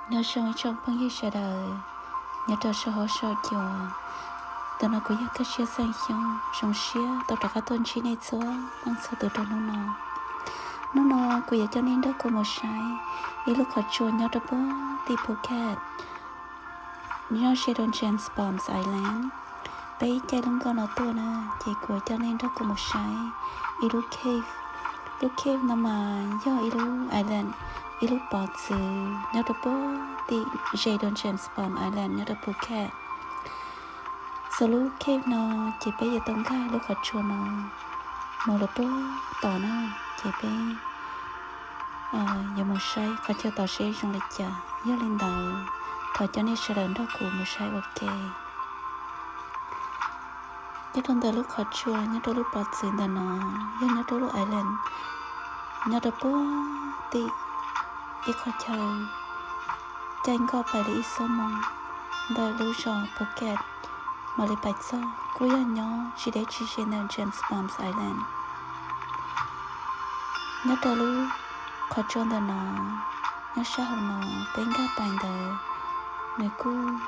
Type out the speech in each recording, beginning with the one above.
Nyob zoo ib tsoom phooj ywg sawv daws nyob rau saum huab saum cua. Ntawm no kuv yog Kaj Siab Xeem Xyooj, zoo siab tau rov qab tuaj ntsib nej txhua leej txhua tus rau hnub no. Hnub no kuv yuav coj nej nrog kuv mus saib ib lub qhov tsua nyob rau puag tim Phuket, nyob ze rau James Bond Island. Peb caij lub nkoj no tuaj na, ces kuv yuav coj nej nrog kuv mus saib ib lub cave. Lub cave no mas yog ib lub island, ib lub pov txwv nyob rau puag tim ze rau James Bond Island nyob rau Phuket. Xws lub cave no ces peb yuav tau nkag lub qhov tsua no mus lawm puag tod na, ces peb yuav mus saib qhov chaw tod seb zoo li cas. Yog li ntawd thov coj nej sawv daws nrog kuv mus saib ua ke. Nyob rau ntawm lub qhov tsua nyob rau lub pov txwv ntawm no yog nyob rau lub island nyob rau puag tim ib qhov chaw caij nkoj pais li ib xuab moos ntawm lub zos Phuket mam li pais txog, kuj yog nyob tsis deb tsis ze ntawm James Bond Island. Nyob rau lub qhov tsua ntawm no, nyob sab hauv no peb nkag pais ntawd nws kuj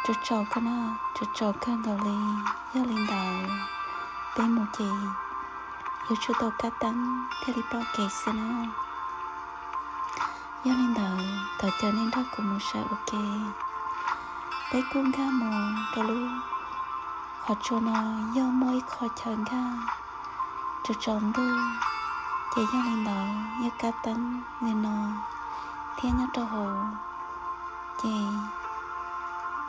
tsaus tsaus kawg na, tsaus tsaus kawg nkaus li. Yog li ntawd peb mus ces yuav tsum tau kab teeb thiaj li pom kev xwb na. Yog li ntawd thov caw nej nrog kuv mus saib ua ke. Peb kuj nkag mus rau lub qhov tsua no yog muaj ib qho chaw nkag tsaus tsaus ntuj, ces yog li ntawd yeej kab teeb li no thiab nyob rau hauv ces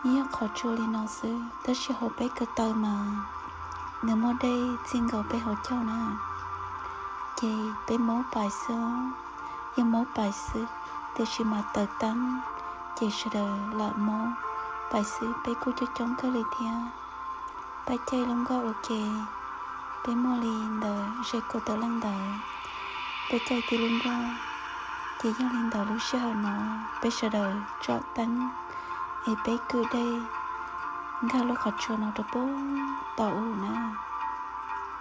yeej yog qhov tsua li no xwb, tab sis hauv peb ko taw mas nws muaj dej txij nkaus peb hauv caug na. Ces peb maub pais xwb, yeej maub pais xwb, tiam sis mas taws teeb ces sawv daws lam maub pais xwb, peb kuj coob coob kawg li thiab. Peb caij lub nkoj ua ke, peb muaj li ntawd ze kaum tawm leej ntawd. Peb caij tib lub nkoj, ces yog li ntawd lub sij hawm no peb sawv daws tsom teeb es peb kwm dej nkag lub qhov tsua no rau puag tod ub na.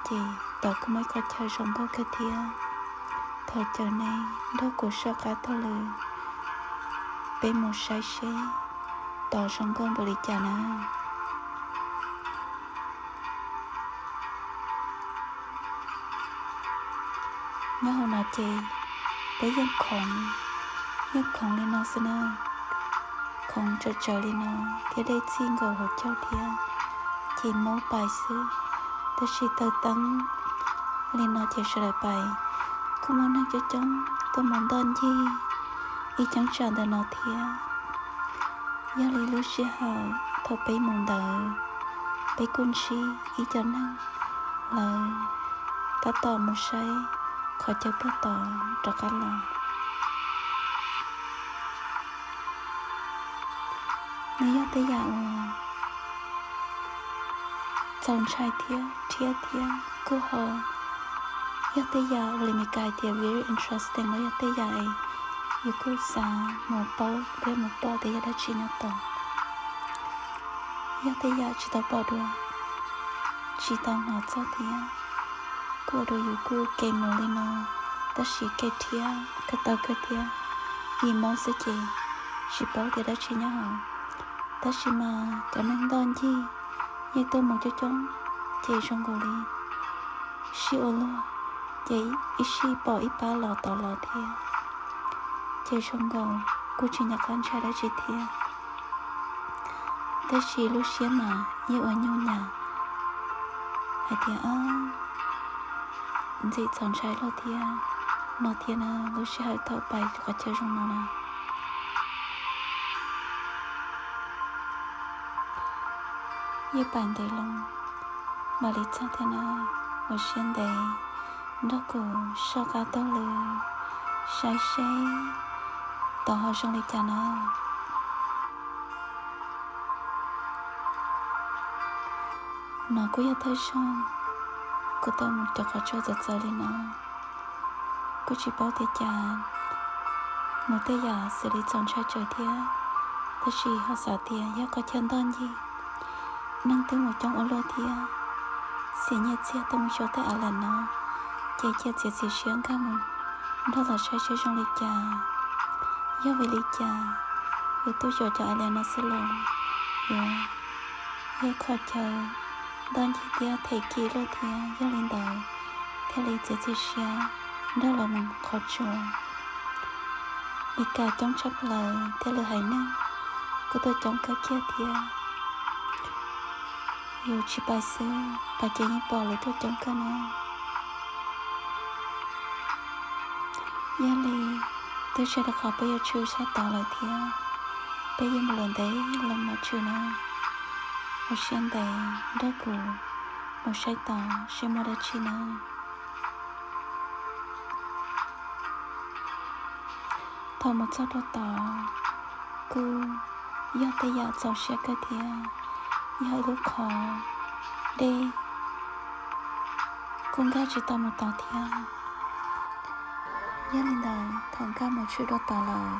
Ces tod kuj muaj ib qho chaw zoo nkauj kawg thiab. Thov caw nej nrog kuv soj qab taug lw, peb mus saib seb tod zoo nkauj npaum li cas na. Nyob hauv no ces peb yeej khoov, yeej khoov li no xwb na. Khoov tsawv tsawv li no thiab dej txij nkaus hauv caug thiab, ces maub pais xwb. Tab sis taws teeb li no ces sawv daws pais, kuj muaj neeg coob coob tuaj mus ntoj ncig ib cheeb tsam ntawm no thiab. Yog li lub sij hawm thaum peb mus ntawd, peb kuj ntsib ib co neeg lawv tab tom mus saib qhov chaw puag tod rov qab los. Nws yog tej yam uas txaus ntshai thiab rhiab thiab kuj ho yog tej yam uas li Meskas hais tias very interesting los yog tej yam es yus kuj xav mus paub thiab mus pom tias yog dab tsi nyob tod. Yog tej yam tsis tau pom dua, tsis tau hnov txog thiab, kuj ua rau yus kuj kev mus li no, tab sis kev rhiab kawg taw kawg thiab, ib mob xwb ces tsis paub tias dab tsi nyob hauv. Tab sis mas cov neeg ntoj ncig yeej tuaj mus coob coob, ces zoo nkaus li sij ua luaj, ces ib sij pom ib pab los tod los thiab, ces zoo nkaus kuj tsis nco qab ntshai dab tsi thiab. Tab sis lub siab mas yeej ua nyuj nyas hais tias, o, ntxim txaus ntshai luaj thiab no thiab na, lub sij hawm thaum pais qhov chaw zoo no na. Yeej pais ntev loo mam li txog thiab na, ua siab ntev nrog kuv soj qab taug lw saib seb tod ho zoo li cas na. No kuj yog thawj zaug kuv tau mus cov qhov tsua txawv txawv li no. Kuj tsis paub tias cas mus tej yam xws li txaus ntshai tsawv thiab, tab sis ho xav tias yog qhov chaw ntoj ncig, neeg twb mus coob ua luaj thiab, xiam nyiaj txiag tuaj mus xyuas tej island no, ces cia txiav txim siab nkag mus nrog lawv saib seb zoo li cas. Yog vim li cas yuav tuaj xyuas cov alien no xwb los? Yuav yog qhov chaw daj ncig thiab them kim luaj thiab, yog li ntawd thiaj li txiav txim siab nrog lawv mus qhov tsua. Li cas coob tshaj plaws thiab lwm haiv neeg kuj tuaj coob kawg kiag thiab. Yus tsis pais xwb, pais ces yeej pom lawv tuaj coob kawg no. Yog li, twb tsis yog rau qhov peb yuav tshwm saib tod lawm thiab, peb yuav mus lawm ntev loo mas tshwm no. Ua siab ntev nrog kuv mus saib tod seb muaj dab tsi na. Thaum mus txog rau tod, kuj yog tej yam txaus siab kawg thiab, yog ib lub qhov dej kuj nkag tsis tau mus tod thiab. Yog li ntawd thaum nkag mus tshwm rau tod lawm,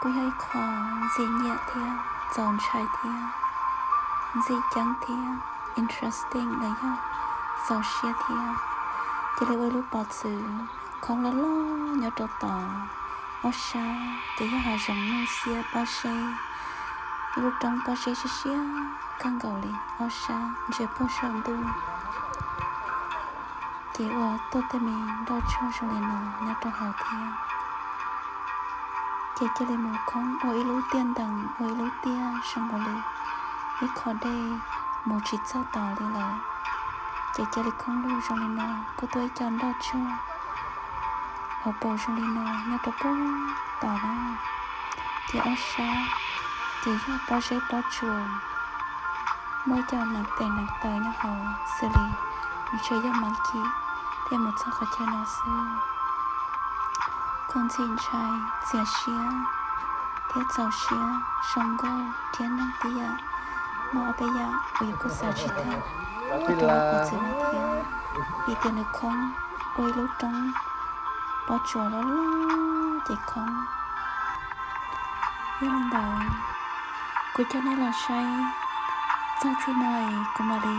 kuj yog ib qho ntxim nyiam thiab txaus ntshai thiab ntxim ceeb thiab interesting los yog txaus siab thiab. Cia li ua ib lub pov txwv khoob loj loj nyob rau tod, ob sab ces yog hav zoov nuj xiab pob zeb, ib lub roob pob zeb siab siab kawg nkaus li, ob sab ntsia puag saum ntuj. Ces ua tuaj tej me nroj tsuag zoo li no nyob rau hauv thiab. Ces cia li mus khoob ua ib lub tiaj ntees ua ib lub tiaj zoo nkaus li ib qho dej mus tsis txog tod li lawm. Ces cia li khoob lug zoo li no, kuj tuaj ib co nroj tsuag hauv paus zoo li no nyob rau puag tod na. Ces ob sab ces yog pob zeb pob tsuas, muaj ib co neev tes neev taw nyob hauv xws li ntshe yog monkey thiaj mus txog qhov chaw no xwb. Kuj ntxim ntshai, txias siab thiab txaus siab zoo nkauj thiab neeg tib yam. Muaj ob peb yam uas yus kuj xav tsis tag nyob rau lub pov txwv no thiab, vim tias nws khoob ua ib lub roob pob tsuas loj loj ces khoob. Yog li ntawd, kuv coj nej los saib txog txij no es kuv mam li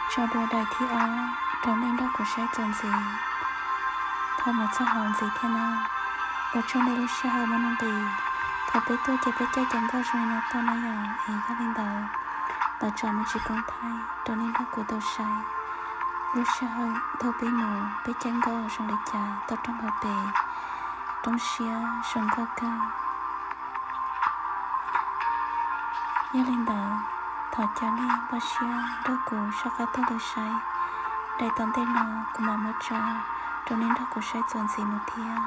tso dua daim thib ob rau nej nrog kuv saib txuas ntxiv thaum mus txog hauv ntxiv thiab na. Ua tsaug nej lub sij hawm muaj nuj nqis. Thaum peb tuaj ces peb caij cov nkoj zoo li no tuaj na yom, es yog li ntawd tawm tsam me ntsis koob thaij rau nej nrog kuv tau saib lub sij hawm thaum peb mus peb caij nkoj zoo li cas tau roob hauv pes, roob siab zoo nkauj kawg. Yog li ntawd, thov caw nej npaj siab nrog kuv soj qab taug lw saib daim tom ntej no kuv mam muab tso rau nej nrog kuv saib txuas ntxiv mus thiab.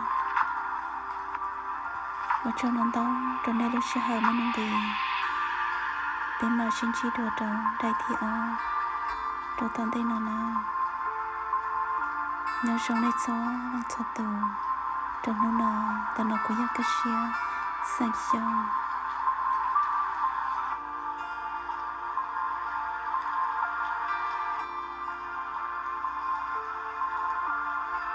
Ua tsaug ntau ntau rau nej lub sij hawm muaj nuj nqis. Peb mam sib ntsib dua rau daim thib ob rau tom ntej no na. Nyob zoo nej txhua leej txhua tus. Rau hnub no, ntawm no kuv yog Kab Siab xeem Xyooj.